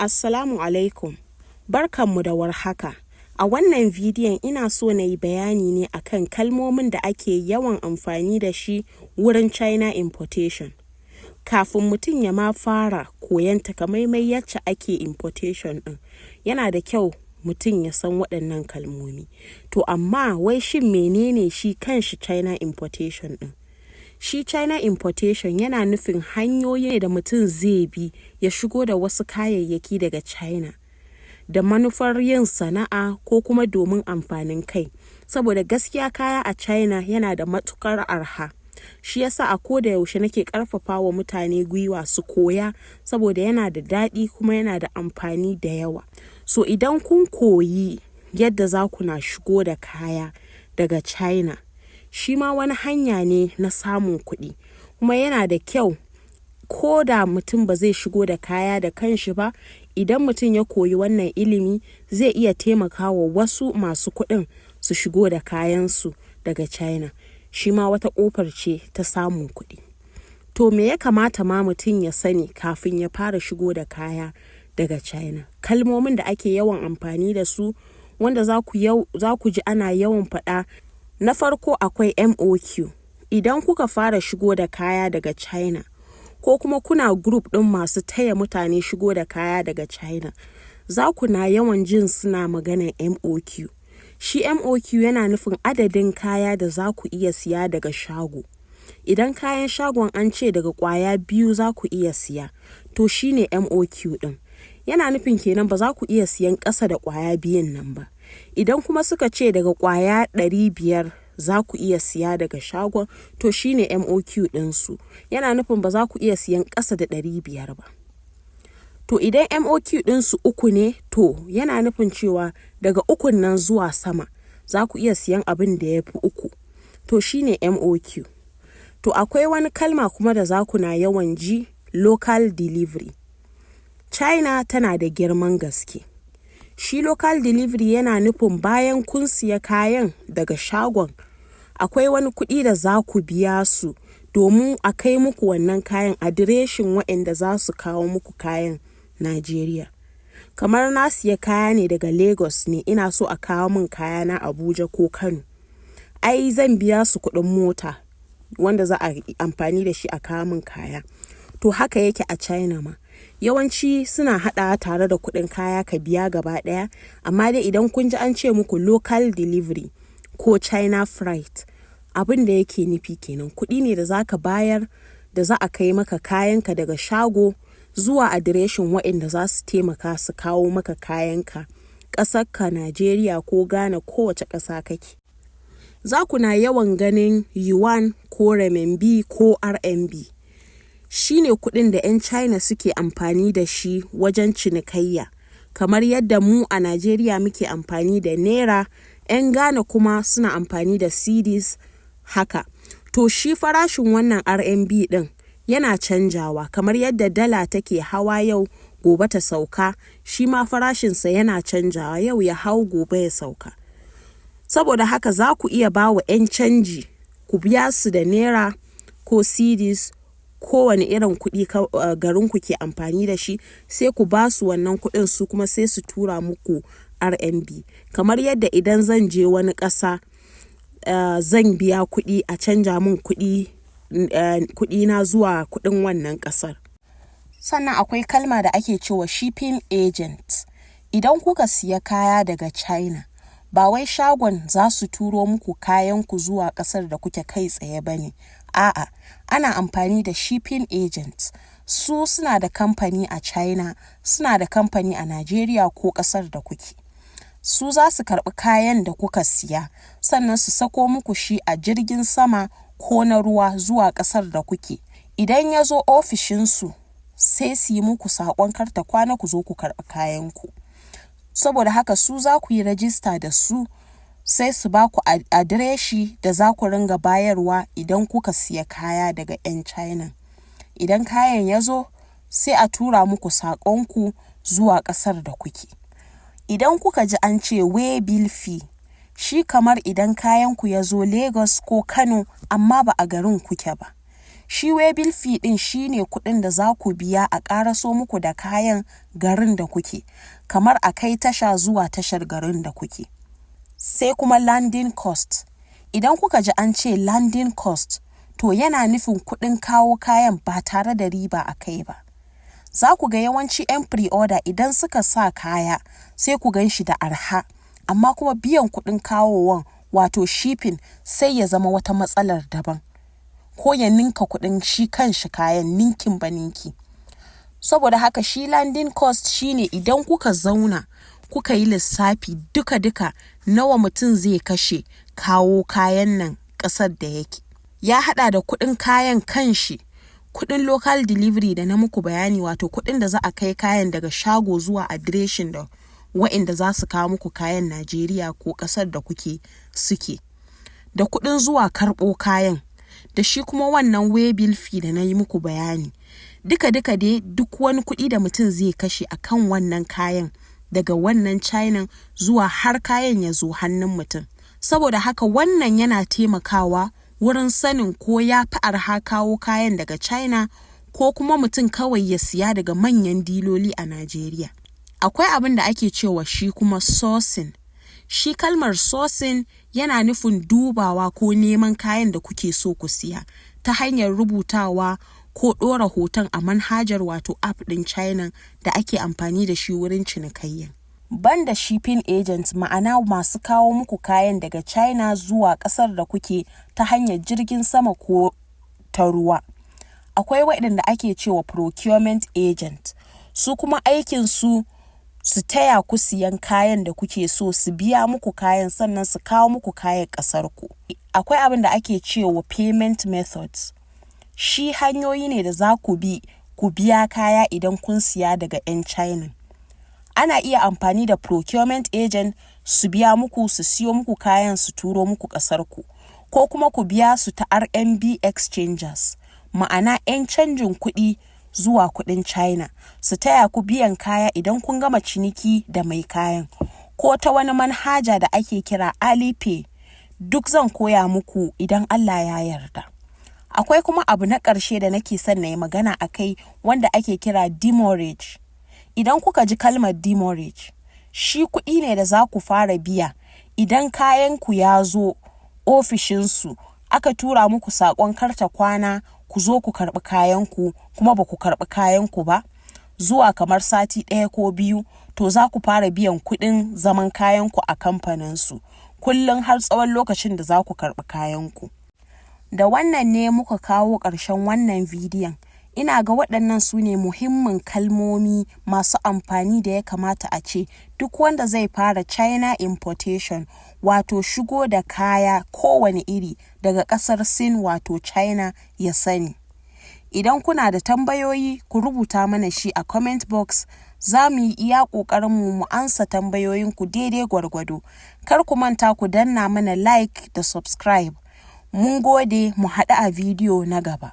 Assalamu alaikum, barkanmu da warhaka. A wannan bidiyon ina so na yi bayani ne akan kalmomin da ake yawan amfani da shi wurin China importation. Kafin mutum ya ma fara koyan takamaimai yacce ake importation ɗin, yana da kyau mutum ya san waɗannan kalmomi. To amma wai shin mene ne shi kanshi China importation ɗin? Shi China importation yana nufin hanyoyi ne da mutum zai bi ya shigo da wasu kayayyaki daga China da manufar yin sana'a ko kuma domin amfanin kai. Saboda gaskiya kaya a China yana da matuƙar arha. Shi yasa a koda yaushe nake ƙarfafa wa mutane gwiwa su koya, saboda yana da daɗi kuma yana da amfani da yawa. So idan kun koyi yadda za ku na shigo da kaya daga China, shi ma wani hanya ne na samun kuɗi. Kuma yana da kyau, ko da mutum ba zai shigo da kaya da kanshi ba, idan mutum ya koyi wannan ilimi, zai iya taimakawa wasu masu kuɗin su shigo da kayansu daga China. Shi ma wata ƙofar ce ta samun kuɗi. To me ya kamata ma mutum ya sani kafin ya fara shigo da kaya daga China? Kalmomin da ake yawan amfani da su wanda za ku ji ana yawan faɗa. Na farko akwai MOQ. Idan kuka fara shigo da kaya daga China, ko kuma kuna group ɗin masu taya mutane shigo da kaya daga China, za ku na yawan jin suna maganan MOQ. Shi MOQ yana nufin adadin kaya da za ku iya siya daga shago. Idan kayan shagon an ce daga ƙwaya 2 za ku iya siya, to shi ne MOQ ɗin. Yana nufin kenan ba za ku iya siyan ƙasa da ƙwaya 2n nan ba. Idan kuma suka ce daga ƙwaya 500 za ku iya siya daga shagon, to shi ne MOQ ɗinsu. Yana nufin ba za ku iya siyan ƙasa da 500 ba. To idan MOQ ɗinsu 3 ne, to yana nufin cewa daga 3n nan zuwa sama za ku iya siyan abin da ya fi 3. To shi ne MOQ. To akwai wani kalma kuma da za ku na yawan ji, local delivery. China tana da girman gaske. Shi local delivery yana nufin bayan kun siya kayan daga shagon, akwai wani kuɗi da za ku biya su domin a kai muku wannan kayan adireshin waɗanda za su kawo muku kayan Najeriya. Kamar na siya kaya ne daga Lagos ne, ina so a kawo min kayana Abuja ko Kano. Ai zan biya su kuɗin mota wanda za a yi amfani da shi a kawo min kaya. To haka yake a China ma. Yawanci suna haɗawa tare da kuɗin kaya ka biya gaba ɗaya, amma dai idan kun ji an ce muku local delivery ko China freight, abin da yake nufi kenan kuɗi ne da za ka bayar da za a kai maka kayanka daga shago zuwa adireshin waɗanda za su taimaka su kawo maka kayanka ƙasarka Najeriya ko Ghana, kowace ƙasa kake. Za ku na yawan ganin yuan ko renminbi ko RMB. Shi ne kuɗin da 'yan China suke amfani da shi wajen cinikayya. Kamar yadda mu a Najeriya muke amfani da Naira, 'yan Ghana kuma suna amfani da cedis haka. To shi farashin wannan RMB ɗin yana canjawa kamar yadda dala take hawa yau, gobe ta sauka, shi ma farashinsa yana canjawa, yau ya hau, gobe ya sauka. Saboda haka za ku iya ba wa 'yan canji, ku biya su da Naira ko cedis, kowane irin kuɗi garinku ke amfani da shi, sai ku ba su wannan kuɗin, su kuma sai su tura muku RMB. Kamar yadda idan zan je wani ƙasa, zan biya kuɗi a canja min kuɗina zuwa kuɗin wannan ƙasar. Sannan akwai kalma da ake cewa shipping agent. Idan kuka siya kaya daga China, ba wai shagon za su turo muku kayanku zuwa ƙasar da kuke kai tsaye ba ne. A'a, ana amfani da shipping agent. Su suna da kamfani a China, suna da kamfani a Najeriya ko ƙasar da kuke. Su za su karɓi kayan da kuka siya, sannan su sako muku shi a jirgin sama ko na ruwa zuwa ƙasar da kuke. Idan ya zo ofishinsu, sai su yi muku saƙon karta kwana ku zo ku karɓi kayanku. Saboda haka su za ku yi rajista da su, sai su ba ku adireshi da za ku ringa bayarwa idan kuka siya kaya daga 'yan China. Idan kayan ya zo, sai a tura muku saƙonku zuwa ƙasar da kuke. Idan kuka ji an ce waybill fee, shi kamar idan kayanku ya zo Lagos ko Kano amma ba a garin kuke ba, Shi waybill fee ɗin shi ne kuɗin da za ku biya a ƙaraso muku da kayan garin da kuke, kamar a kai tasha zuwa tashar garin da kuke. Sai kuma landing cost. Idan kuka ji an ce landing cost, to yana nufin kuɗin kawo kayan ba tare da riba a kai ba. Za ku ga yawanci 'yan pre-order idan suka sa kaya, sai ku gan shi da arha, amma kuma biyan kuɗin kawowan, wato shipping, sai ya zama wata matsalar daban, ko ya ninka kuɗin shi kanshi kayan ninkin ba ninki. Saboda haka shi landing cost shine idan kuka zauna kuka yi lissafi duka-duka nawa mutum zai kashe kawo kayan nan ƙasar da yake. Ya haɗa da kuɗin kayan kanshi, kuɗin local delivery da na muku bayani, wato kuɗin da za a kai kayan daga shago zuwa adireshin da wa'inda za su kawo muku kayan Najeriya ko ƙasar da kuke suke, da kuɗin zuwa karɓo kayan, da shi kuma wannan waybill fee da na yi muku bayani. Duka-duka dai duk wani kuɗi da mutum zai kashe a kan wannan kayan daga wannan China zuwa har kayan ya zo hannun mutum. Saboda haka wannan yana taimakawa wurin sanin ko ya fi arha kawo kayan daga China ko kuma mutum kawai ya siya daga manyan diloli a Najeriya. Akwai abin da ake cewa shi kuma sourcing. Shi kalmar sourcing yana nufin dubawa ko neman kayan da kuke so ku siya ta hanyar rubutawa ko ɗora hoton a manhajar, wato app ɗin China da ake amfani da shi wurin cinikayya. Banda shipping agent, ma'ana masu kawo muku kayan daga China zuwa ƙasar da kuke ta hanyar jirgin sama ko ta ruwa, akwai waɗanda ake cewa procurement agent. Su kuma aikin su su taya ku siyan kayan da kuke so, su biya muku kayan, sannan su kawo muku kayan ƙasar ku. Akwai abin da ake cewa payment methods. Shi hanyoyi ne da za ku bi ku biya kaya idan kun siya daga 'yan China. Ana iya amfani da procurement agent su biya muku, su siyo muku kayan, su turo muku ƙasar ku, ko kuma ku biya su ta RMB exchangers, ma'ana 'yan canjin kuɗi zuwa kuɗin China, su taya ku biyan kaya idan kun gama ciniki da mai kayan, ko ta wani manhaja da ake kira Alipay. Duk zan koya muku idan Allah ya yarda. Akwai kuma abu na ƙarshe da nake son na yi magana a kai, wanda ake kira demurrage. Idan kuka ji kalmar demurrage, shi kuɗi ne da za ku fara biya idan kayanku ya zo ofishinsu, aka tura muku saƙon karta kwana ku zo ku karɓi kayanku, kuma ba ku karɓi kayanku ba zuwa kamar sati 1 ko 2, to za ku fara biyan kuɗin zaman kayanku a kamfaninsu kullum har tsawon lokacin da za ku karɓi kayanku. Da wannan ne muka kawo ƙarshen wannan bidiyon. Ina ga waɗannan su ne muhimmin kalmomi masu amfani da ya kamata a ce duk wanda zai fara China importation, wato shigo da kaya kowane iri daga ƙasar Sin, wato China, ya sani. Idan kuna da tambayoyi, ku rubuta mana shi a comment box, za mu yi iya ƙoƙarinmu mu ansa tambayoyinku daidai gwargwado. Kar ku manta ku danna mana like da subscribe. Mun gode, mu haɗu a bidiyo na gaba.